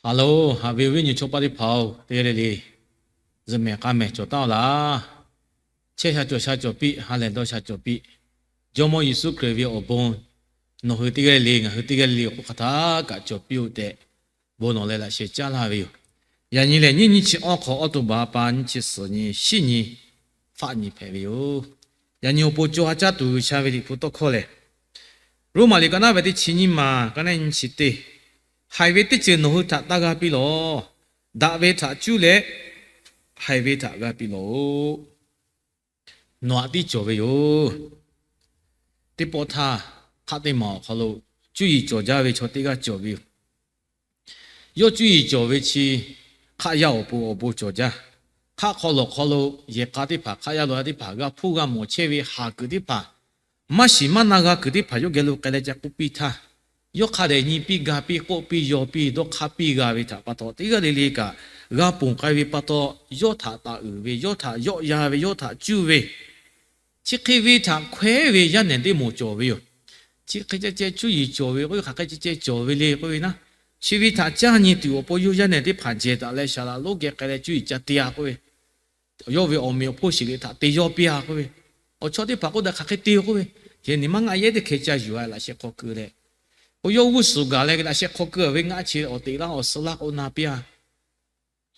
Hello, haꞈ ve awˬ viˉ nyi chaw paˆ teˇ hpaˍ-oˬ, teˇ g'aˇ le le zuhꞈ mehˍ k'a mehˍ cawˬ taˉ-oˬ laˇ. Chehˇ sha cawˬ sha cawˬ piˇ, ha lehˬ dawˇ sha cawˬ piˇ. Jawˇmawˇ Yeˍsuˆ Hkriꞈ ve awˬ bon nawˬ hui teˇ g'aˇ le le, ngaˬ hui teˇ g'aˇ le le awˬ hk'aw hk'aˬ htaˇ kaꞈ cawˬ piˇ-oˆ tehꞈ, bon nawˬ leh laꞈ sheh caˉ laˇ ve yoˬ. Yaꞈ nyi lehˬ, nyiˇ nyiˇ chi awˇ hk'awꞈ, awˇ to baˬ pa nyiˇ chi suhˍ nyi shiˉ nyi faˆ nyi hpehꞈ ve yoˬ. Yaꞈ nyi awˬ pon co ha caˇ tuˬ G'uiˬsha ve Liꞈ hpu tawˇ hkawˇ lehˬ, Roˉmaꞈ liꞈ ka naˉ ve teˇ chi nyiˇ maˬ, ka naˉ nyiˇ chi teˇ, haiˬ ve teˇ ceuˬ nawˬ hui htaꞈ taˇ g'aˇ piˇ lawˬ. Daꞈ ve htaꞈ cuˇ leh haiˬ ve htaꞈ g'aˇ piˇ lawˬ-oꞈ. Nawˬ htaꞈ tiˉ cawˬ ve yoˬ. Teˇ pawˆ htaˇ, hk'aˆ teˇ maˬ awˬ hk'aw lo cuˇ yiˍ cawˬ jaˇ ve chaw teˇ g'aˇ cawˬ ve yoˬ. Yawˇ cuˇ yiˍ cawˬ ve chi hk'aˆ yaˇ awˬ pon awˬ bon cawˬ jaˇ. Hk'aˆ hk'aw lawˬ hk'aw lo yehˬ k'a teˇ hpaˍ, hk'aˆ yaˇ lawˬ yaˇ teˇ hpaˍ g'a hpuˇ g'a mawˬ chehˇ ve haˍ kuiˬ teˇ hpaˍ, maˇ shiˍ maˇ na g'a kuiˬ teˇ hpaˍ yawˇ geh lo k'ai leh ca k'oˆ piˇ htaˇ, yawˇ hk'a dehꞈ nyi piˇ ga piˇ k'oˆ piˇ yaw piˇ dawˇ hk'aˇ piˇ g'a ve htaꞈ pa taw, teˇ g'aˇ le le kaꞈ g'a ponˬ k'ai ve pa taw, yawˇ htaꞈ taˍ uiˍ ve, yawˇ htaꞈ yawˆ yan ve, yawˇ htaꞈ cuˇ ve, chi hk'e ve htaꞈ hkawehˉ ve yaˇ nehˬ teˇ moˍ cawˬ ve yoˬ. Chi hk'e ceh ceh cuˇ yiˍ cawˬ ve k'oˆ ve, hk'aˬ hk'e ceh ceh cawˬ ve le k'oˆ ve naˉ, chi ve htaꞈ caˇ nyi tuˬ awˬ pon yawˇ yaˇ nehˬ teˇ hpaˍ jehˬ daꞈ leh saˍ laꞈ lonˉ geh k'ai leh cuˇ yiˍ ca te-a k'oˆ ve, yawˇ ve awˬ meꞈ awˬ hponˇ shiˍ liꞈ htaꞈ te yawˇ piˇ-a k'oˆ ve, awˬ chawˇ teˇ hpaˍ k'oˆ daꞈ hk'aˬ hk'e te k'oˆ ve, yaꞈ nyi maˇ ngaˆ yehˉ teˇ hkeh ca yuˬ-a laꞈ sheh hk'aw keu leh, k'o yawˇ g'uˇ suhˍ gaˬ leh laꞈ sheh hk'aw keu ve ngaˆ chi awˬ teꞈ laˇ awˬ suh laˇ k'o na piˇ-a.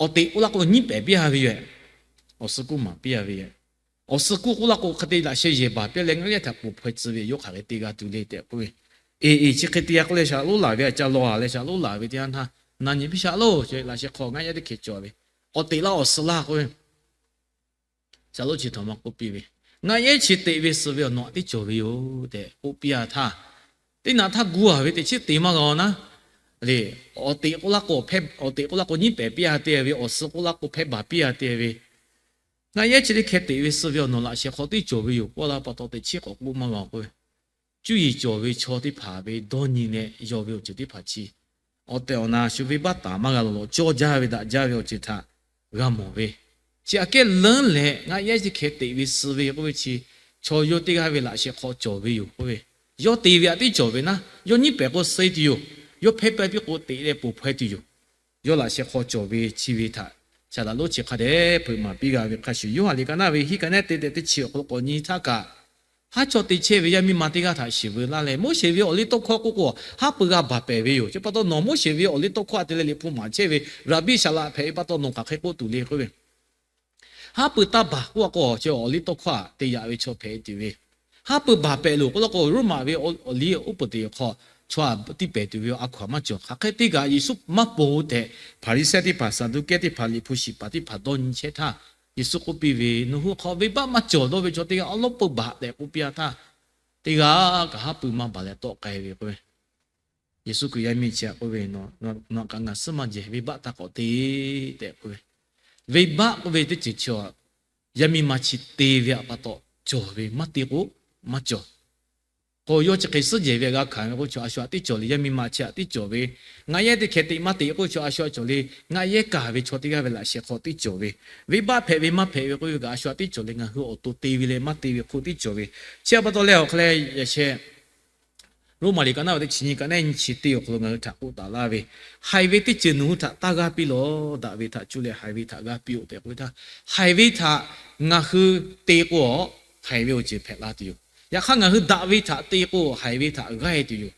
Awˬ teꞈ k'oˆ laˇ k'o nyiˉ pehˍ piˇ-a ve yoˬ. Awˬ suh kuˇ maˍ piˇ-a ve yoˬ. Awˬ suh kuˇ k'oˆ laˇ k'o hk'e te laꞈ sheh yehˬ baˬ piˇ leh ngaˆ yehˉ htaꞈ ponˬ hpaweh tcuh ve yoˬ. Hk'aˬ hk'e te g'a tuˬ le tehꞈ k'oˆ ve, eˬ eˬ chi hk'e te-a k'oˆ leh saˍ laꞈ lonˉ laˬ ve aꞈ ca law-a leh saˍ laꞈ lonˉ laˬ ve teˇ yanˇ htaˇ, na nyi piˇ saˍ laꞈ lonˉ laꞈ sheh hk'aw ngaˆ yehˉ teˇ hkeh cawˬ ve, awˬ teꞈ laˇ awˬ suh laˇ k'oˆ ve, saˍ laꞈ lonˉ chi htaꞈ maˇ k'oˆ piˇ ve, ngaˆ yehˉ chi teꞈ ve suh ve awˬ nawˬ htaꞈ tiˉ cawˬ ve yoˬ tehꞈ k'oˆ piˇ-a htaˇ, teˇ naꞈ htaˇ gu-a ve teꞈ chi te maˇ g'a-a naˉ, le, awˬ teꞈ k'oˆ laˇ k'o, awˬ teꞈ k'oˆ laˇ k'o nyiˉ pehˍ piˇ-a te ve, awˬ suh k'oˆ laˇ k'o hpehˇ baˬ piˇ-a te ve, ngaˆ yehˉ chi teˇ hkeh teꞈ ve suh ve awˬ nawˬ laꞈ sheh hk'aw tiˉ cawˬ ve yoˬ k'oˆ laˇ pa taw teꞈ chi k'awꞈ k'oˆ maˇ g'a k'oˆ ve, cuˇ yiˍ cawˬ ve chaw teˇ hpaˍ ve dawˇ nyi leh yaw ve awˬ ceuˬ teˇ hpaˍ chi awˬ tehˬ awˬ na shu venˇbaˆ taˍ maˇ g'a lawˬ lawˬ cawˇ jaˇ ve daꞈ jaˇ ve awˬ ceuˬ htaꞈ g'a mawˬ ve, chi aꞈ kehˉ leuˉ leh ngaˆ yehˉ chi hkeh teꞈ ve suh ve k'oˆ ve chi, chaw yawˇ teˇ g'aˇ ve laꞈ sheh hk'aw cawˬ ve yoˬ k'oˆ ve, yawˇ te ve htaꞈ tiˉ cawˬ ve naˉ, yawˇ nyiˉ pehˍ k'o suh tuˬ yoˬ. Yawˇ hpehˇ pehˇ piˇ k'o teꞈ leh ponˬ hpaweh tuˬ yoˬ. Yawˇ laꞈ sheh hk'aw cawˬ ve chi ve htaꞈ saˍ laꞈ lonˉ chi hk'a dehꞈ hpeuꞈ maˍ piˇ g'a ve hk'a shuˍ, Yoˇhanˬ liꞈ ka naˉ ve hiˉ ka nehˉ te tehꞈ teˇ chi awˬ hk'aw lo k'awꞈ nyi htaˇ kaꞈ, haˉ chaw te chehˇ ve yaˇ miˇ ma teˇ g'aˇ htaꞈ shiˍ veu laˇ leh, Moˉseˍ ve awˬ liˇ tawˇ hkawˇ k'oˆ k'o, haˉ pui g'a baˬ pehˍ ve yoˬ. Chi pa taw nawˬ Moˉseˍ ve awˬ liˇ tawˇ hkawˇ htaꞈ te leh Liꞈ hpu maˍ chehˇ ve raˍbiˆ saˍ laꞈ hpehꞈ ve pa taw nawˬ hk'aˬ hk'e k'oˆ tuˬ le k'oˆ ve, haˉ pui taˇ baˬ k'oˆ k'o, chi awˬ liˇ tawˇ hkawˇ htaꞈ te yaꞈ ve chaw hpehꞈ tuˬ ve, haˉ pui baˬ pehˍ loˬ k'oˆ laˇ k'o, Roˉmaꞈ ve awˬ liˇ uˉ peunˍ teꞈ awˬ hk'aw chaw htaꞈ tiˇ pehˍ tuˬ ve a hkaw-anˬ maˇ cawˬ. Hk'aˬ hk'e teˇ kaꞈ Yeˍsuˆ maˇ ponˬ tehꞈ, Hpaˍriˍsehˇ teˇ hpaˍ, Saˍduˆkehˇ teˇ hpaˍ, Liꞈ hpu shiˍ paˍ teˇ hpaˍ dawˇ nyi chehˇ htaˇ, Yeˍsuˆ k'oˆ piˇ ve, Nawˬ hui hk'aw venˇbaˆ maˇ cawˬ dawˇ ve chaw teˇ g'aˇ awˉ lawˉ peuˇ baˬ tehꞈ k'oˆ piˇ-a htaˇ, teˇ g'aˇ kaꞈ haˉ pui maˇ baˬ leh tawˆ k'ai ve k'o, Yeˍsuˆ Hkriꞈ yaˇ miˇ chi htaꞈ k'oˆ ve, Nawˬ kaꞈ ngaˬ suhˉ maˇ jehˬ, venˇbaˆ htaˇ k'awꞈ te tehꞈ k'oˆ ve, venˇbaˆ k'oˆ ve teˇ ceuˬ chi yaˇ miˇ ma chi te ve htaꞈ pa taw cawˬ ve, maˇ te k'o maˇ cawˬ. K'o yawˇ chi hk'e suhˉ jehˬ ve htaꞈ g'a hkanˍ ve k'oˆ chaw a shu htaꞈ tiˉ cawˬ le, yaˇ miˇ ma chi htaꞈ tiˉ cawˬ ve, ngaˆ yehˉ teˇ hkeh teꞈ maˇ teꞈ k'oˆ chaw a shu htaꞈ cawˬ le, ngaˆ yehˉ kaˬ ve chaw teˇ g'aˇ ve laꞈ sheh hk'aw tiˉ cawˬ ve, venˇbaˆ hpehꞈ ve maˇ hpehꞈ ve k'oˆ ve kaꞈ a shu htaꞈ tiˉ cawˬ le, ngaˬ hui awˬ to te ve leh maˇ te ve hk'oˆ tiˉ cawˬ ve. Chi htaꞈ pa taw leh awˬ hk'aw leh yaꞈ sheh Roˉmaꞈ liꞈ ka naˉ ve teˇ chi nyi ka naˉ nyi chi teˇ awˬ hk'aw lo ngaˬ hui htaꞈ k'oˆ taˍ laˇ ve, haiˬ ve teˇ ceuˬ nawˬ hui htaꞈ taˇ g'aˇ piˇ lawˬ. Daꞈ ve htaꞈ cuˇ leh haiˬ ve htaꞈ g'aˇ piˇ-oˆ tehꞈ k'oˆ ve htaˇ, haiˬ ve htaꞈ ngaˬ hui te k'o, haiˬ ve awˬ ceuˬ hpehꞈ la tuˬ yoˬ. Yaꞈ hk'aˇ ngaˬ hui daꞈ ve htaꞈ te k'o, haiˬ ve htaꞈ g'aˇ-e tuˬ yoˬ.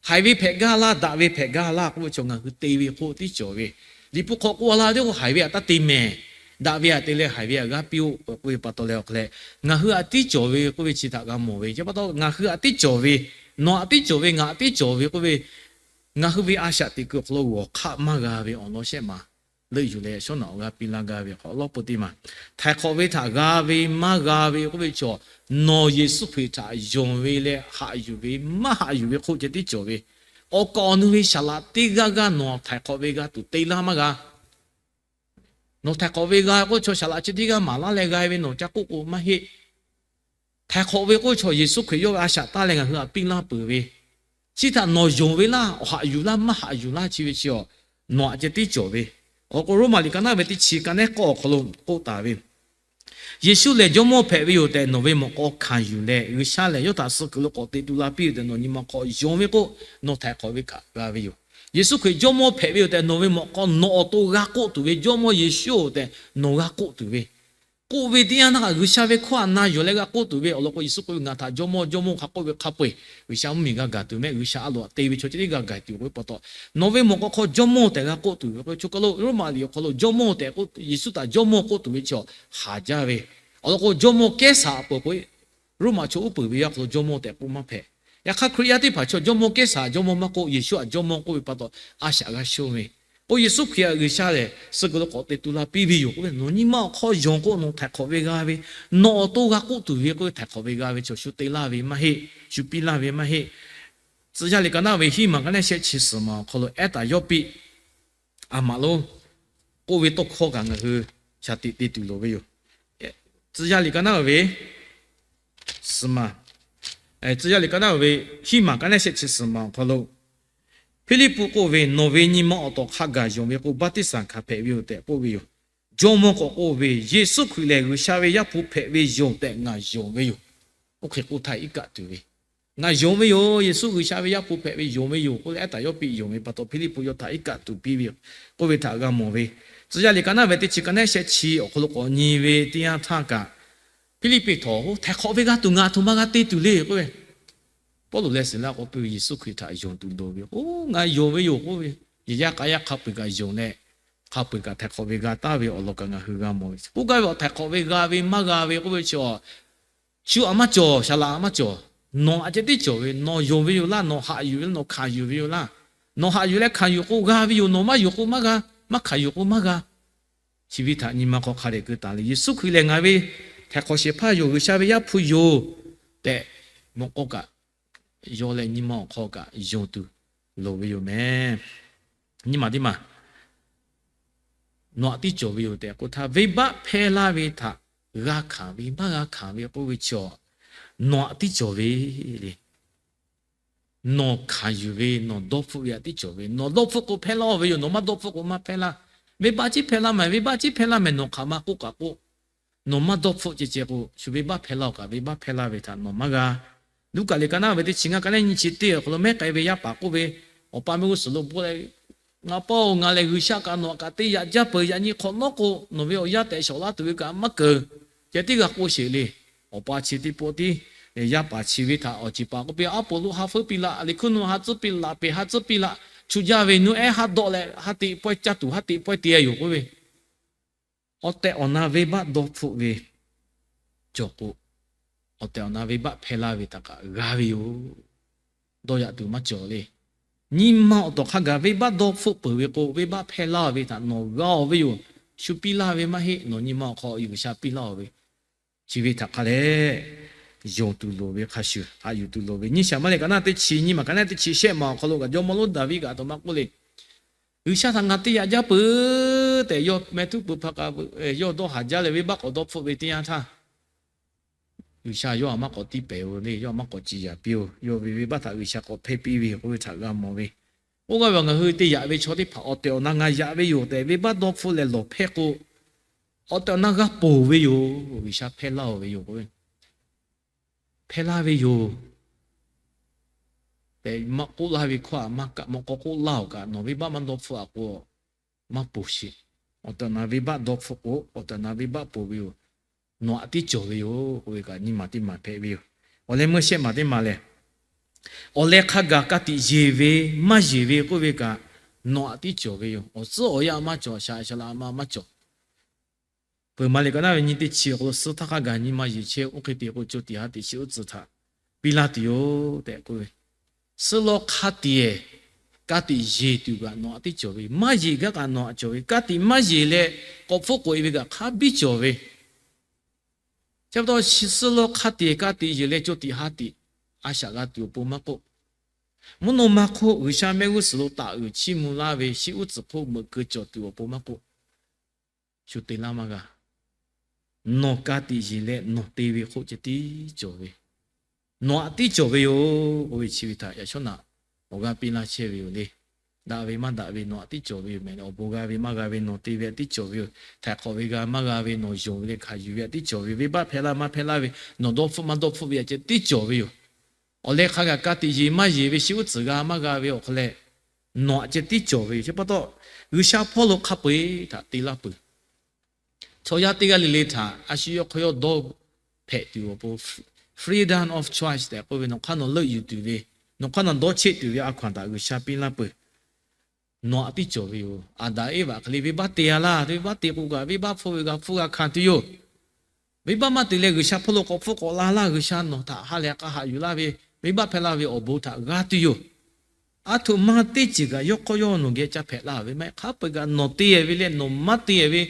Haiˬ ve hpehꞈ gaˇ laˇ, daꞈ ve hpehꞈ gaˇ laˇ k'oˆ ve chaw ngaˬ hui te ve hk'oˆ tiˉ cawˬ ve, Liꞈ hpu hk'aw k'oˆ laˇ ve k'o, haiˬ ve htaꞈ taˇ te mehˍ. Daꞈ ve htaꞈ te leh haiˬ ve htaꞈ g'aˇ piˇ-oˆ k'oˆ ve pa taw leh awˬ hk'aw leh, ngaˬ hui htaꞈ tiˉ cawˬ ve k'oˆ ve chi htaꞈ g'a mawˬ ve. Chi pa taw ngaˬ hui htaꞈ tiˉ cawˬ ve, nawˬ htaꞈ tiˉ cawˬ ve, ngaˬ htaꞈ tiˉ cawˬ ve k'oˆ ve, ngaˬ hui ve a shaꞈ teꞈ kuiˬ awˬ hk'aw lo g'awˬ hk'aˆ maˇ g'a ve awˬ lawn shehˆ maˬ leuˆ yuˬ leh shawˉ naꞈ awˬ g'aˇ piˇ laˇ gaˇ ve hk'aw lawˇ peuˬ teˇ maˬ, htaiˍ hk'awꞈ ve htaꞈ g'a ve maˇ g'a ve k'oˆ ve chaw, nawˬ Yeˍsuˆ Hkriꞈ htaꞈ yonˍ ve leh haꞈ yuˬ ve maˇ haꞈ yuˬ ve hk'oˆ ceh tiˉ cawˬ ve, awˬ kaˍ awˬ nu ve saˍ laꞈ teˇ g'aˇ g'aˇ nawˬ htaiˍ hk'awꞈ ve g'a tuˬ te laˇ maˇ g'a. Nawˬ htaiˍ hk'awꞈ ve g'a k'oˆ chaw saˍ laꞈ chi teˇ g'aˇ maˍ laˇ leh g'a ve nawˬ ca k'oˆ k'o maˇ heˆ. Htaiˍ hk'awꞈ ve k'oˆ chaw Yeˍsuˆ Hkriꞈ yawˇ ve a shaꞈ taˇ leh ngaˬ hui htaꞈ piˇ laˇ peuˬ ve, chi htaꞈ nawˬ yonˍ ve laˇ, awˬ haꞈ yuˬ laˇ, maˇ haꞈ yuˬ laˇ chi ve chi, nawˬ htaꞈ ceh tiˉ cawˬ ve. Awˬ k'o Roˉmaꞈ liꞈ ka naˉ ve teˇ chi ka nehˉ k'awˇ awˬ hk'aw lo k'oˆ taˍ ve, Yeˍsuˆ lehˬ Jawˇmawˇ hpehꞈ ve yoˬ tehꞈ nawˬ ve mawꞈ k'aw hkanˍ yuˬ leh, G'uiˬsha lehˬ yawˇ htaꞈ suh kuiˬ lo k'awꞈ teꞈ tu la piˇ ve tehꞈ nawˬ nyi ma hk'aw yonˍ ve k'o, nawˬ htaiˍ hk'awꞈ ve kaꞈ g'a ve yoˬ. Yeˍsuˆ Hkriꞈ Jawˇmawˇ hpehꞈ ve yoˬ tehꞈ nawˬ ve mawꞈ k'aw nawˬ awˬ to g'a k'oˆ tuˬ ve, Jawˇmawˇ Yeˍsuˆ-oˬ tehꞈ nawˬ g'a k'oˆ tuˬ ve, k'oˆ ve teˇ yanˇ htaˇ kaꞈ G'uiˬsha ve hkawˇ htaꞈ na yuˬ leh g'a k'oˆ tuˬ ve awˬ lawn k'o, Yeˍsuˆ k'oˆ ve, Ngaˬ htaꞈ Jawˇmawˇ, Jawˇmawˇ hk'a k'oˆ ve hk'a peu-eˬ G'uiˬsha mvuhˇmiˬ g'a gaˬ tuˬ mehˆ. G'uiˬsha a loˍ htaꞈ te ve chaw chi teˇ g'aˇ gaˬ tuˬ k'oˆ ve pa taw, nawˬ ve mawꞈ k'aw hk'aw Jawˇmawˇ tehꞈ g'a k'oˆ tuˬ ve k'o, chaw kaˬ lo Roˉmaꞈ liꞈ awˬ hk'aw lo Jawˇmawˇ tehꞈ k'oˆ, Yeˍsuˆ htaꞈ Jawˇmawˇ k'oˆ tuˬ ve chaw haˍ jaˇ ve. Awˬ lawn k'o, Jawˇmawˇ Kehˉsaˍ peuˬ k'o, Roˉmaꞈ chaw uˉ peunˍ ve yaˇ hk'aw lo Jawˇmawˇ tehꞈ k'oˆ maˇ hpehꞈ. Yaꞈ hk'aˇ, Hkriꞈ yaˇ teˇ hpaˍ chaw Jawˇmawˇ Kehˉsaˍ Jawˇmawˇ maˇ k'oˆ, Yeˍsuˆ htaꞈ Jawˇmawˇ k'oˆ ve pa taw, a shaꞈ g'a shonˇ ve. K'o, Yeˍsuˆ Hkriꞈ htaꞈ G'uiˬsha lehˬ suh kuiˬ lo k'awꞈ te tu la piˇ ve yoˬ k'oˆ ve, nawˬ nyi ma awˬ hk'aw yonˍ k'o, nawˬ htaiˍ hk'awꞈ ve g'a ve, nawˬ awˬ to g'a k'oˆ tuˬ ve k'oˆ ve htaiˍ hk'awꞈ ve g'a ve chaw shu te laˇ ve maˇ heˆ, shu piˇ laˇ ve maˇ heˆ. Tcuh yaˇ liꞈ ka naˉ ve hiˉ maˬ ka neˉ shehˆ chi suhˍ maˬ awˬ hk'aw lo ehˉ taˍ yawˇ piˇ a maꞈ lo k'oˆ ve tawˇ hkawˇ kaꞈ ngaˬ hui shaˍ tiꞈ te tuˬ loˍ ve yoˬ. Tcuh yaˇ liꞈ ka naˉ ve suhˍ maˬ, tcuh yaˇ liꞈ ka naˉ ve hiˉ maˬ ka neˉ shehˆ chi suhˍ maˬ awˬ hk'aw lo, Hpiˇliˇpuˆ k'oˆ ve, Nawˬ ve nyi ma awˬ tawˍ hk'a gaˬ yonˍ ve k'o, baˆtiˆsaˬ hkanˍ hpehꞈ ve yoˬ tehꞈ k'oˆ ve yoˬ. Jawˇmawˇ k'awꞈ k'oˆ ve, Yeˍsuˆ Hkriꞈ lehˬ G'uiˬsha ve Yaˇ hpu hpehꞈ ve yoˬ tehꞈ ngaˬ yonˍ ve yoˬ. Oˇ hk'e k'oˆ htaˇ iˉ kaˆ tuˬ ve, Ngaˬ yonˍ ve yoˬ. Yeˍsuˆ G'uiˬsha ve Yaˇ hpu hpehꞈ ve yonˍ ve yoˬ k'oˆ leh, ehˉ taˍ yawˇ piˇ yonˍ ve pa taw, Hpiˇliˇpuˆ yawˇ htaꞈ iˉ kaˆ tuˬ piˇ ve yoˬ k'oˆ ve htaꞈ g'a mawˬ ve. Tcuh yaˇ liꞈ ka naˉ ve teˇ chi ka neˉ shehˆ chi awˬ hk'aw lo k'awꞈ nyi ve teˇ yanˇ htaˇ kaꞈ, Hpiˇliˇpiˆ htawˇ, Htaiˍ hk'awꞈ ve g'a tuˬ ngaˬ htoꞈ ma g'a te tuˬ le k'oˆ ve, Pawˇluꞈ leh Siˍlaˆ k'awꞈ k'oˆ ve, Yeˍsuˆ Hkriꞈ htaꞈ yonˍ tuˬ loˍ ve yoˬ. Ngaˬ yonˍ ve yoˬ k'oˆ ve, yehˬ yaˇ k'a yaˇ hk'a peu-eˬ kaꞈ yonˍ leh, hk'a peu-eˬ kaꞈ htaiˍ hk'awꞈ ve g'a taˍ ve awˬ lawn kaꞈ ngaˬ hui g'a mawˬ ve. K'oˆ gaˇ ve awˬ htaiˍ hk'awꞈ ve g'a ve maˇ g'a ve k'oˆ ve chi, shu aꞈ maˇ cawˬ, shaˍ laꞈ aꞈ maˇ cawˬ. Nawˬ aꞈ ceh tiˉ cawˬ ve, nawˬ yonˍ ve yoˬ laˇ, nawˬ haꞈ yuˬ ve laˇ, nawˬ hkanˍ yuˬ ve yoˬ laˇ. Nawˬ haꞈ yuˬ leh hkanˍ yuˬ k'o g'a ve yoˬ, nawˬ maˇ yonˍ k'o maˇ g'a, maˇ hkanˍ yuˬ k'o maˇ g'a. Chi ve htaꞈ nyi ma hk'aw hk'a dehꞈ keu taˍ le. Yeˍsuˆ Hkriꞈ lehˬ ngaˬ ve htaiˍ hk'awꞈ shehˍ hpaˇ yoˬ, G'uiˬsha ve Yaˇ hpu yoˬ tehꞈ, mawꞈ k'aw kaꞈ, yawˇ leh nyi ma awˬ hk'aw kaꞈ yonˍ tuˬ loˍ ve yoˬ mehˬ. Nyi ma teˇ maˬ nawˬ aꞈ tiˉ cawˬ ve yoˬ tehꞈ k'oˆ htaˇ, venˇbaˆ hpehˇ laˇ ve htaꞈ g'a hkanˍ ve maˇ g'a hkanˍ ve k'oˆ ve chi, nawˬ aꞈ tiˉ cawˬ ve le. Nawˬ hkanˍ yuˬ ve, nawˬ dawˇ hpfuhˆ ve aꞈ tiˉ cawˬ ve. Nawˬ dawˇ hpfuhˆ k'o hpehˇ laˇ ve yoˬ, nawˬ maˇ dawˇ hpfuhˆ k'o maˇ hpehˇ laˇ. Venˇbaˆ ciˉ hpehˇ laˇ mehˍ, venˇbaˆ ciˉ hpehˇ laˇ mehˍ, nawˬ hk'aˬ ma k'oˆ kaꞈ k'oˆ, nawˬ maˇ dawˇ hpfuhˆ ceh ceh k'o, shu venˇbaˆ hpehˇ laˇ-oˬ kaꞈ, venˇbaˆ hpehˇ laˇ ve htaꞈ nawˬ maˇ g'a. Luˉkaꞈ liꞈ ka naˉ ve teˇ chi ngaˇ ka neˉ nyiˇ chi teˇ awˬ hk'aw lo mehˉ k'ai ve yaˇ paˍ k'oˆ ve, awˬ pa mehˆ g'uˇ suhˍ lo bon leh, Ngaˬ pa-oˬ, ngaˬ lehˬ G'uiˬsha kaꞈ nawˬ aꞈ kaꞈ te yaꞈ jaˇ peuˬ. Yaꞈ nyi hk'awꞈ nawˉ k'o, nawˬ ve awˬ yaˇ tehꞈ shawˍ laˇ tuˬ ve kaꞈ maˇ keunˍ. Ceh tiˉ g'a k'o sheˍ le. Awˬ pa chi teˇ pawˆ tiˉ yaˇ paˍ chi ve htaꞈ awˬ ceˬ paˍ k'oˆ piˇ, Aˉ poˍ lo ha feuˉ piˇ laꞈ, liꞈ hkuˇ nu ha tcuhˉ piˇ laꞈ, peˬ ha tcuhˉ piˇ laꞈ, chu jaˇ ve nu ehˉ ha dawˆ leh ha teꞈ pawehˇ caˇ tuˬ ha teꞈ pawehˇ te yoˬ k'oˆ ve, awˬ tehˬ awˬ na venˇbaˆ dawˇ hpfuhˆ ve cawˬ k'o, awˬ tehˬ awˬ na venˇbaˆ hpehˇ laˇ ve htaꞈ kaꞈ g'a ve yoˬ. Dawˇ yaꞈ tuˬ maˇ cawˬ le. Nyi ma awˬ tawˍ hk'a gaˬ venˇbaˆ dawˇ hpfuhˆ peuˬ ve k'o, venˇbaˆ hpehˇ laˇ ve htaꞈ nawˬ g'a-oˬ ve yoˬ. Shu piˇ laˇ ve maˇ heˆ, nawˬ nyi ma awˬ hk'aw G'uiˬsha piˇ laˇ-oˬ ve. Chi ve htaꞈ hk'a leh yonˍ tuˬ loˍ ve hk'a shuˍ, haꞈ yuˬ tuˬ loˍ ve. Nyiˇ Saˍmuˍeˍlaˆ ka naˉ teˇ chi nyiˇ maˬ ka naˉ teˇ chi shehˆ maˬ awˬ hk'aw lo kaꞈ jawˇmawˇ lonˉ Daˍviˆ kaꞈ aˬ htoꞈ ma k'oˆ le. G'uiˬsha htaꞈ ngaˬ te yaꞈ jaˇ peuˬ tehꞈ, yawˇ meh htuˉ peuˬ hpaˍ kaꞈ yawˇ dawˇ haˍ jaˇ leh venˇbaˆ k'awꞈ dawˇ hpfuhˆ ve teˇ yanˇ htaˇ, G'uiˬsha yawˇ htaꞈ maˇ k'awꞈ tiˇ pehˍ-oˬ le, yawˇ htaꞈ maˇ k'awꞈ ciˍ yaˍ piˇ-oˬ. Yawˇ ve venˇbaˆ htaꞈ G'uiˬsha k'awꞈ hpehˇ piˇ ve k'oˆ ve htaꞈ g'a mawˬ ve. Oˇ g'aˇ ve awˬ ngaˬ hui te yaꞈ ve chaw teˇ hpaˍ awˬ tehˬ awˬ na ngaˬ yaꞈ ve yoˬ tehꞈ venˇbaˆ dawˇ hpfuhˆ leh lawˬ hpehˇ k'o, awˬ tehˬ awˬ na g'a ponˬ ve yoˬ. G'uiˬsha hpehˇ laˇ-oˬ ve yoˬ k'o, hpehˇ laˇ ve yoˬ tehꞈ maˇ k'oˆ laˇ ve hkawˇ htaꞈ maˇ kaꞈ mawꞈ k'aw k'oˆ laˇ-oˬ kaꞈ, nawˬ venˇbaˆ maˇ dawˇ hpfuhˆ-a k'o, maˇ ponˬ sheˍ. Awˬ tehˬ awˬ na venˇbaˆ dawˇ hpfuhˆ k'o, awˬ tehˬ awˬ na venˇbaˆ ponˬ ve yoˬ. Nawˬ aꞈ tiˉ cawˬ ve yoˬ k'oˆ ve kaꞈ, nyiˇ maˬ teˇ maˬ hpehꞈ ve yoˬ. Awˬ leh meuˇ shehˆ maˬ teˇ maˬ lehˬ, awˬ leh hk'a gaˬ ka tiꞈ yeˬ ve maˇ yeˬ ve k'oˆ ve kaꞈ, nawˬ aꞈ tiˉ cawˬ ve yoˬ. Awˬ tcuhˉ awˬ yanˇ maˇ cawˬ, shaˍ shaˍ laꞈ ma maˇ cawˬ. Peuˬ maˍ liꞈ ka naˉ ve nyi teˇ chi awˬ hk'aw lo, suh htaˇ hk'a gaˬ nyi ma yeˬ chehˇ, oˇ hk'e te k'o co tiꞈ ha tiꞈ chi uˉ tcuhˍ htaꞈ piˇ laˇ tuˬ yoˬ tehꞈ k'oˆ ve, suh lawˬ hk'a tiꞈ ka tiꞈ yeˬ tuˬ kaꞈ nawˬ aꞈ tiˉ cawˬ ve, maˇ yeˬ gaˇ kaꞈ nawˬ aꞈ cawˬ ve, ka tiꞈ maˇ yeˬ leh k'awꞈ hpfuhˆ k'oꞈ-e ve kaꞈ hk'a biˇ cawˬ ve. Chi pa taw suh lawˬ hk'a tiꞈ ka tiꞈ yeˬ leh co tiꞈ ha tiꞈ a shaꞈ g'a tuˬ awˬ pon maˇ k'oˆ, mvuhˇ naw ma hk'oˆ G'uiˬsha mehˆ g'uˇ suhˍ lo taˍ uiˍ chiˇ mvuh laˇ ve shi uˉ tcuhˍ hk'oˆ meuꞈ keu cawˬ tuˬ awˬ pon maˇ k'oˆ, shu te laˇ maˇ g'a. Nawˬ ka tiꞈ yeˬ leh nawˬ te ve hk'oˆ ceh tiˉ cawˬ ve, nawˬ aꞈ tiˉ cawˬ ve yoˬ k'oˆ ve chi ve htaꞈ yaꞈ shawˉ naꞈ awˬ g'aˇ piˇ laˇ chehˇ ve yoˬ le. Daꞈ ve maˇ daꞈ ve nawˬ aꞈ tiˉ cawˬ ve yoˬ mehˍ. Awˬ bon g'a ve maˇ g'a ve nawˬ te ve aꞈ tiˉ cawˬ ve yoˬ. Htaiˍ hk'awꞈ ve g'a maˇ g'a ve nawˬ yonˍ ve leh hkanˍ yuˬ ve aꞈ tiˉ cawˬ ve yoˬ. Venˇbaˆ hpehˇ laˇ maˇ hpehˇ laˇ ve, nawˬ dawˇ hpfuhˆ maˇ dawˇ hpfuhˆ ve aꞈ ceh tiˉ cawˬ ve yoˬ. Awˬ leh hk'a gaˬ ka tiꞈ yeˬ maˇ yeˬ ve shi uˉ tcuhˍ g'a maˇ g'a ve awˬ hk'aw leh, nawˬ aꞈ ceh tiˉ cawˬ ve yoˬ. Chi pa taw, G'uiˬsha hpawˇ lo hk'a peu-eˬ htaꞈ te laˇ peuˬ. Chaw yaˇ teˇ g'aˇ le le htaꞈ a shu yawˇ hk'aw yawˇ dawˇ hpehꞈ tuˬ awˬ pon, freedom of choice tehꞈ k'oˆ ve, nawˬ hk'aˇ nawˬ leuˆ yuˬ tuˬ ve, nawˬ hk'aˇ nawˬ dawˇ cheˆ tuˬ ve a hkaw-anˬ htaꞈ G'uiˬsha piˇ laˇ peuˬ. Nawˬ aꞈ tiˉ cawˬ ve yoˬ. Aˍdanˍ Eˇvaꞈ hk'e le venˇbaˆ te-a laˇ, venˇbaˆ te k'o kaꞈ venˇbaˆ hpfuhˇ ve g'a hpfuhˇ g'a hkanˍ tuˬ yoˬ. Venˇbaˆ maˇ te leh G'uiˬsha hpawˇ lo k'awꞈ hpfuhˇ k'awꞈ la laˇ, G'uiˬsha nawˬ htaꞈ ha lehˬ k'a haꞈ yuˬ laˇ ve, venˇbaˆ hpehˇ laˇ ve awˬ bon htaꞈ g'a tuˬ yoˬ. Aˬ htoꞈ ma teˇ ceuˬ kaꞈ yawˇ hk'awˇ yawˇ nawˬ geh caˇ hpehꞈ laˇ ve maˇ heˆ. Hk'a peu-eˬ kaꞈ nawˬ te-e ve leh nawˬ maˇ te-e ve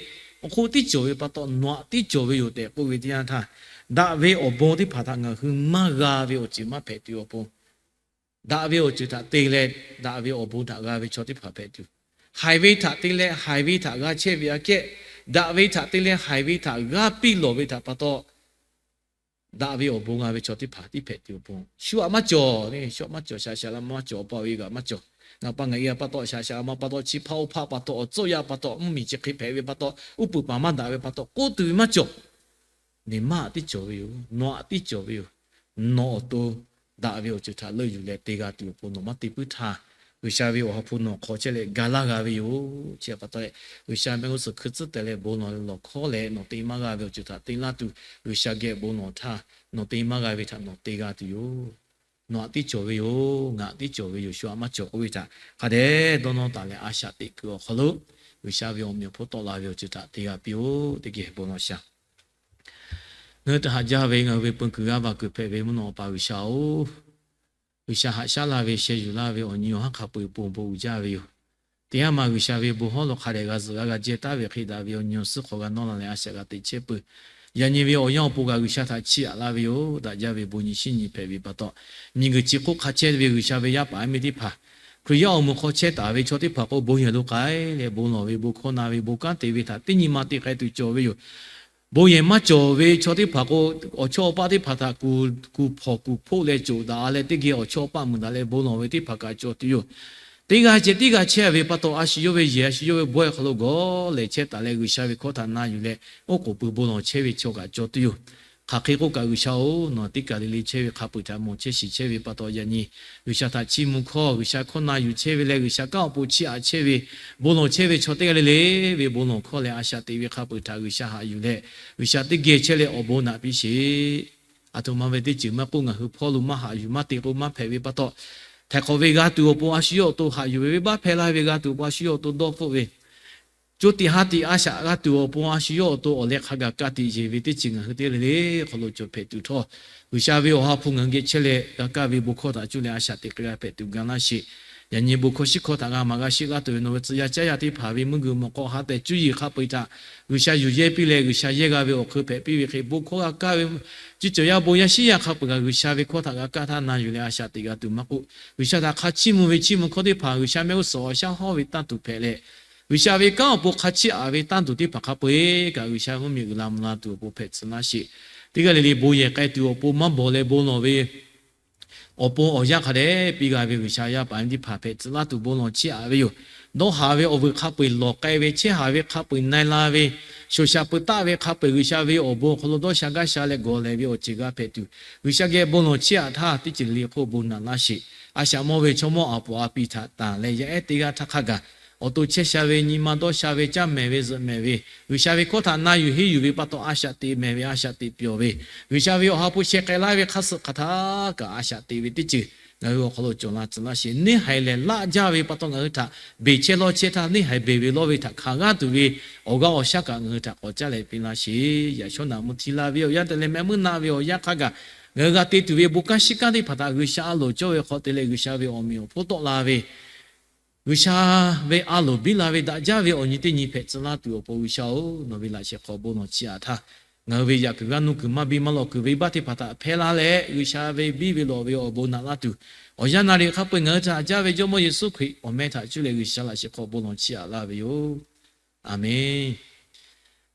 awˬ hk'oˆ tiˉ cawˬ ve pa taw, nawˬ aꞈ tiˉ cawˬ ve yoˬ tehꞈ k'oˆ ve teˇ yanˇ htaˇ, daꞈ ve awˬ bon teˇ hpaˍ htaꞈ ngaˬ hui maˇ g'a ve awˬ ceuˬ maˇ hpehꞈ tuˬ awˬ pon, daꞈ ve awˬ ceuˬ htaꞈ te leh daꞈ ve awˬ bon htaꞈ g'a ve chaw teˇ hpaˍ hpehꞈ tuˬ, haiˬ ve htaꞈ te leh haiˬ ve htaꞈ g'a chehˇ ve aꞈ kehˉ, daꞈ ve htaꞈ te leh haiˬ ve htaꞈ g'a piˇ lawˬ ve htaꞈ pa taw, daꞈ ve awˬ bon g'a ve chaw teˇ hpaˍ tiˉ hpehꞈ tuˬ awˬ pon, shu aꞈ maˇ cawˬ le. Shu aꞈ maˇ cawˬ. Shaˍ shaꞈ la maˇ cawˬ. Awˬ pa awˬ e g'aꞈ maˇ cawˬ. Ngaˬ pa ngaˬ e g'aꞈ pa taw, shaˍ shaꞈ la ma pa taw, chi hpaˇ oˇ hpaˇ pa taw, awˬ tcuhˆ yaˇ pa taw, mvuhˇmiˬ chi hk'e hpehꞈ ve pa taw, uˉ peunˍ paˍ maˇ daꞈ ve pa taw, k'oˆ tuˬ ve maˇ cawˬ. Nawˬ aꞈ tiˉ cawˬ ve yoˬ. Nawˬ aꞈ tiˉ cawˬ ve yoˬ. Nawˬ awˬ to daꞈ ve awˬ ceuˬ htaꞈ leuˆ yuˬ leh te g'a tuˬ awˬ pon nawˬ maˇ te puiˉ htaˇ, G'uiˬsha ve awˬ ha hpu nawˬ hk'aw chehˇ leh ga laˇ g'a ve yoˬ. Chi pa taw leh, G'uiˬsha mehˆ g'uˇ suhˍ hkui tcuhˉ teh leh bon lawˬ leh lawˬ hkawˇ leh nawˬ te maˇ g'a ve awˬ ceuˬ htaꞈ te laˇ tuˬ, G'uiˬsha geh bon lawˬ htaˇ, nawˬ te maˇ g'a ve htaꞈ nawˬ te g'a tuˬ yoˬ. Nawˬ aꞈ tiˉ cawˬ ve yoˬ. Ngaˬ aꞈ tiˉ cawˬ ve yoˬ. Shu aꞈ maˇ cawˬ k'oˆ ve htaꞈ hk'a dehꞈ dawˇ nawˇ taˍ leh a shaꞈ teꞈ kuiˬ awˬ hk'aw lo, G'uiˬsha ve awˬ meꞈ awˬ hponˇ tawˆ la ve awˬ ceuˬ htaꞈ te g'a piˇ-oˆ. Teˇ geh bon lawˬ shaˍ. Ngaˬ hui htaꞈ haꞈ jaˇ ve ngaˬ hui ve peu kuiˬ g'aˇ va kuiˬ hpehꞈ ve mvuhˇ naw Awˬ pa G'uiˬsha-oˬ, G'uiˬsha haꞈ shaˉ laˇ ve sheh yuˬ laˇ ve awˬ nyi awˬ haˉ hk'a peu-eˬ ponˬ bon uiˍ jaˇ ve yoˬ. Teˇ haˉ ma G'uiˬsha ve bon hawˉ lo hk'a dehꞈ g'a zuhꞈ g'a g'a jehˇ taˍ ve hk'e daꞈ ve awˬ nyi awˬ suhˉ hk'aw g'a nawˇ la leh a shaꞈ g'a teꞈ chehˇ peuˬ. Yaꞈ nyi ve awˬ yanˇ awˬ pon kaꞈ G'uiˬsha htaꞈ chiˇ aꞈ laˇ ve yoˬ. Daꞈ jaˇ ve bon nyi shinˉ nyi hpehꞈ ve pa taw, miˬguiˬ chi hk'oˆ hk'a chehˇ ve G'uiˬsha ve yaˇ paˍ yaˇ miˇ teˇ hpaˍ, Hkriꞈ yaˇ awˬ moˍ hk'aw chehˇ taˍ ve chaw teˇ hpaˍ k'o, bon yehˬ lo k'ai leh bon lawˬ ve, bon hkawˇ na ve, bon kanˉ te ve htaꞈ teˇ nyi ma te k'ai tuˬ cawˬ ve yoˬ. Bon yehˬ maˇ cawˬ ve chaw teˇ hpaˍ k'o, awˬ chawˇ awˬ paˆ teˇ hpaˍ htaꞈ kuˬ, kuˬ hpawnˬ kuˬ hpoˆ leh coˬ daꞈ leh teˇ geh awˬ chawˇ awˬ paˆ mui daꞈ leh bon lawˬ ve teˇ hpaˍ kaꞈ cawˬ tuˬ yoˬ. Teˇ g'aˇ ceh teˇ g'aˇ chehˇ ve pa taw, a shu yawˇ ve yehˬ a shu yawˇ ve bawehˇ hk'aw lo gawˬ lehˬ chehˇ taˍ leh, G'uiˬsha ve hkawˇ htaꞈ na yuˬ leh, oˉ k'oˍ pui bon lawˬ chehˇ ve chaw kaꞈ cawˬ tuˬ yoˬ. Hk'aˬ hk'e k'oˆ kaꞈ, G'uiˬsha-oˬ, nawˬ teˇ kaˬ le le chehˇ ve hk'a peu-eˬ htaꞈ mawˬ chehˇ shiˍ chehˇ ve pa taw, yaꞈ nyi G'uiˬsha htaꞈ chiˇ mvuh hkawˇ, G'uiˬsha hkawˇ na yuˬ chehˇ ve leh G'uiˬsha kanˉ awˬ pon chiˇ aꞈ chehˇ ve, bon lawˬ chehˇ ve chaw teˇ g'aˇ le le ve bon lawˬ hkawˇ leh a shaꞈ teꞈ ve hk'a peu-eˬ htaꞈ G'uiˬsha haꞈ yuˬ leh, G'uiˬsha teˇ geh chehˇ leh awˬ bon naꞈ piˇ sheˍ. Aˬ htoꞈ ma ve teˇ ceuˬ maˇ k'oˆ, ngaˬ hui hpawˇ lo maˇ haꞈ yuˬ maˇ te k'o maˇ hpehꞈ ve pa taw, htaiˍ hk'awꞈ ve g'a tuˬ awˬ pon a shu yawˇ awˬ to haꞈ yuˬ ve, venˇbaˆ hpehˇ laˇ ve g'a tuˬ awˬ pon a shu yawˇ awˬ to dawˇ hpfuhˆ ve, co tiꞈ ha tiꞈ a shaꞈ g'a tuˬ awˬ pon a shu yawˇ awˬ to awˬ leh hk'a gaˬ ka tiꞈ yeˬ ve teˇ ceuˬ ngaˬ hui teˇ g'aˇ le le hk'aw lo cawˬ hpehꞈ tuˬ htawˇ, G'uiˬsha ve awˬ ha hpu ngaˬ hui geh chehˇ leh g'a kaˇ ve bon hkawˇ htaꞈ cuˇ leh a shaꞈ teꞈ k'ai g'a hpehꞈ tuˬ ga laˇ sheˍ. Yaꞈ nyi bon hkawˇ shiˉ hkawˇ htaꞈ g'a maˍ g'a shiˆ laˇ tuˬ ve nawˬ ve tcuh yaˇ caˇ yaˇ teˇ hpaˍ ve mvuhˇ guiˬ mawˬ k'aw ha tehꞈ cuˇ yiˍ hk'a peu-eˬ htaꞈ G'uiˬsha yuˬ yehˇ piˇ leh, G'uiˬsha yehˇ g'a ve awˬ hk'eun hpehꞈ piˇ ve hk'e, bon hkawˇ g'a kaˇ ve cuˇ cawˬ yaˇ bon yaˇ shiˉ yaˇ hk'a peu-eˬ kaꞈ G'uiˬsha ve hkawˇ htaꞈ g'a kaˇ htaˇ na yuˬ leh a shaꞈ teꞈ g'a tuˬ maˇ k'oˆ, G'uiˬsha htaꞈ hk'a chiˇ mvuh ve chiˇ mvuh hkawˇ teˇ hpaˍ G'uiˬsha mehˆ g'uˇ suhˍ awˬ shaˉ hawˉ ve tanˇ tuˬ hpehꞈ leh, G'uiˬsha ve kanˉ awˬ pon hk'a chiˇ aꞈ ve tanˇ tuˬ teˇ hpaˍ hk'a peu-eˬ kaꞈ G'uiˬsha mvuhˇmiˬ uiˍ la mvuh la tuˬ awˬ pon hpehꞈ tcuh laˇ sheˍ. Teˇ g'aˇ le le bon yehˬ k'ai tuˬ awˬ pon maˇ bawˬ leh bon lawˬ ve awˬ pon awˬ yanˇ hk'a dehꞈ piˇ g'a ve G'uiˬsha yaˇ paˍ yaˇ miˇ teˇ hpaˍ hpehꞈ tcuh laˇ tuˬ bon lawˬ chiˇ aꞈ ve yoˬ. Dawˇ haˍ ve awˬ vuiˬ hk'a peu-eˬ lawˬ k'ai ve, chehˇ haˍ ve hk'a peu-eˬ na-e la ve, shoˍ shaˍ peuˬ taˆ ve hk'a peu-eˬ G'uiˬsha ve awˬ bon awˬ hk'aw lo dawˇ sha gaˇ sha leh gawˬ lehˬ ve awˬ ceuˬ g'a hpehꞈ tuˬ, G'uiˬsha geh bon lawˬ chiˇ aꞈ htaˇ teˇ ceuˬ le le hk'oˆ bon naꞈ laˇ sheˍ. A shaꞈ mawˇ ve chaw mawˇ aˬ poꞈ a piˍ htaꞈ tanˬ leh yaˇ ehˉ teˇ g'aˇ htaˇ hk'a gaˬ, awˬ to chehˇ sha ve, nyi ma dawˇ sha ve, caˇ mehˍ ve, zuhꞈ mehˍ ve, G'uiˬsha ve hkawˇ htaꞈ na yuˬ henˇ yuˬ ve pa taw a shaꞈ teꞈ mehˍ ve, a shaꞈ teꞈ pyawˬ ve, G'uiˬsha ve awˬ ha hpu sheh k'ai laˇ ve hk'a suh hk'aˬ htaˇ kaꞈ a shaꞈ teꞈ ve teˇ ceuˬ ngaˬ hui awˬ hk'aw lo cawˬ la tcuh laˇ sheˍ. Neˇ haiˬ lehˬ laˆ jaˇ ve pa taw ngaˬ hui htaꞈ beˬ chehˇ lawˇ chehˇ htaˇ neˇ haiˬ beˬ ve lawˇ ve htaꞈ hkanˍ g'aˇ tuˬ ve awˬ g'aˇ awˬ shaˉ kaꞈ ngaˬ hui htaꞈ k'awꞈ caˇ leh piˇ laˇ sheˍ. Yaꞈ shawˉ naꞈ mvuhˇ hti la ve awˬ yanˇ te leh mehˆ meuˇ naˆ ve awˬ yanˇ hk'a gaˬ ngaˬ hui g'a te tuˬ ve bon kanˉ shiˉ kanˉ teˇ hpaˍ htaꞈ G'uiˬsha a loˍ cawˇ ve hk'aw te leh G'uiˬsha ve awˬ meꞈ awˬ hponˇ tawˆ la ve G'uiˬsha ve a loˍ biˇ la ve daꞈ jaˇ ve awˬ nyi teˇ nyi hpehꞈ tcuh laˇ tuˬ awˬ pon G'uiˬsha-oˬ, nawˬ ve laꞈ shehˍ hk'aw bon lawˬ chiˇ aꞈ htaˇ, ngaˬ hui ve yaꞈ kuiˬ g'aˇ nuˇ kuiˬ maˇ biˇ maˇ lawˬ kuiˬ venˇbaˆ teˇ hpaˍ htaꞈ hpehˇ laˇ leh G'uiˬsha ve biˇ ve lawˬ ve awˬ bon naꞈ laˇ tuˬ, awˬ yanˇ naˍ riˍ hk'a peu-eˬ ngaˬ hui htaꞈ haꞈ jaˇ ve Jawˇmawˇ Yeˍsuˆ Hkriꞈ awˬ meh htaꞈ cuˇ leh G'uiˬsha laꞈ shehˍ hk'aw bon lawˬ chiˇ aꞈ laˇ ve yoˬ. Aˬmenˍ.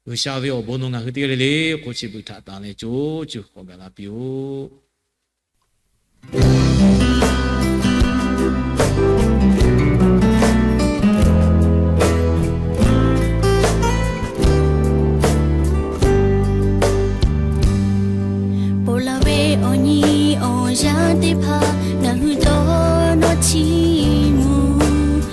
G'uiˬsha ve awˬ bon nawˬ ngaˬ hui teˇ g'aˇ le le hk'oˆ chi beuꞈ htaꞈ tanˬ leh co cuˬ k'awꞈ gaˬ la piˇ-oˆ. Ponˬ laˬ ve awˬ nyi awˬ yaˇ teˇ hpaˍ ngaˬ hui dawˇ nawˇ chiˇ mvuh.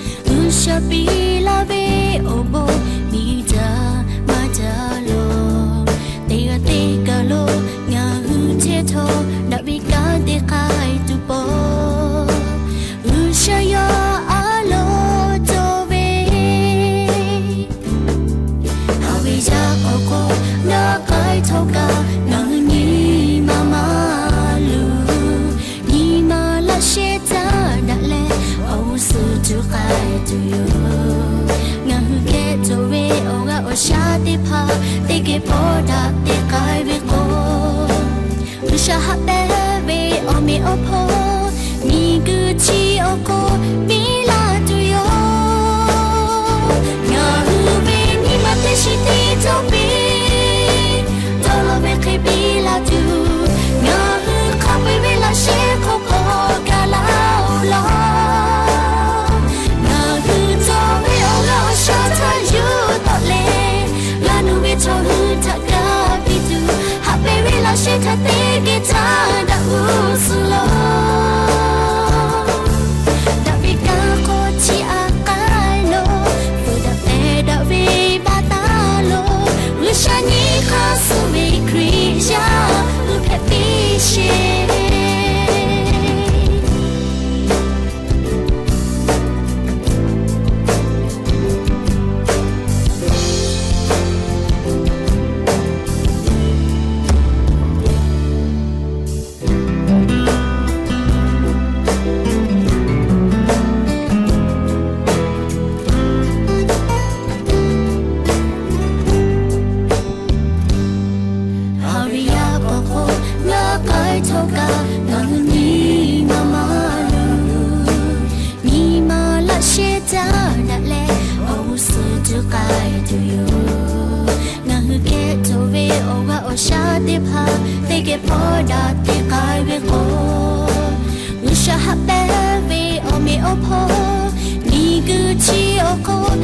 G'uiˬsha piˇ laˇ ve awˬ bon miˬ htaꞈ maˇ ca lawˬ. Teˇ g'aˇ teˇ kaˬ lo ngaˬ hui chehˇ htawˇ, daꞈ ve kanˉ te k'ai tuˬ pawˆ, G'uiˬsha yawˇ a loˍ cawˬ ve. Haꞈ ve yaˇ k'awꞈ k'o, ngaˬ k'ai htawˇ kaꞈ ngaˬ hui nyi ma maˇ luˬ. Nyi ma laꞈ sheh caˇ daꞈ leh, awˬ g'uˇ suhˍ tuˬ k'ai tuˬ yoˬ. Ngaˬ hui kehˉ cawˬ ve awˬ g'aˇ awˬ shaˉ teˇ hpaˍ teˇ geh pawˆ daꞈ te k'ai ve k'o, G'uiˬsha haꞈ pehnˇ ve awˬ meꞈ awˬ hponˇ miˬguiˬ chi awˬ hk'oˆ biˇ laˇ tuˬ yoˬ. Ngaˬ hui ve nyi ma teˇ shiˍ tiˉ cawˬ piˇ, dawˇ law ve hk'e biˇ laˇ tuˬ, ngaˬ hui hk'a peu-eˬ ve laꞈ sheh hk'aw k'awꞈ gaˬ laˇ-oˬ lawn. Ngaˬ hui cawˬ ve awˬ g'aˇ awˬ shaˉ htaꞈ yuˬ tawˆ leh, g'a nuˬ ve chaw hui htaꞈ kaˇ piˇ tuˬ, haꞈ pehnˇ ve laꞈ sheh htaꞈ teˇ geh caˇ daꞈ g'uˇ suhˍ laˬ. Daꞈ ve kanˉ hk'aw chi a k'ai lo, pfuhˍ daꞈ pehˬ daꞈ ve baˆ taˍ lo, G'uiˬsha nyi hk'aˇ suh ve Hkriꞈ yaˇ hui hpehꞈ piˇ sheˍ. Haˍ ve yaˇ k'awꞈ k'o, ngaˬ k'ai htawˇ kaꞈ ngaˬ hui nyi ma maˇ luˬ. Nyi ma laꞈ sheh caˇ daꞈ leh, awˬ g'uˇ suhˍ tuˬ k'ai tuˬ yoˬ. Ngaˬ hui kehˉ cawˬ ve awˬ g'aˇ awˬ shaˉ teˇ hpaˍ teˇ geh pawˆ daꞈ te k'ai ve k'o, G'uiˬsha haꞈ pehnˇ ve awˬ meꞈ awˬ hponˇ miˬguiˬ chi awˬ hk'oˆ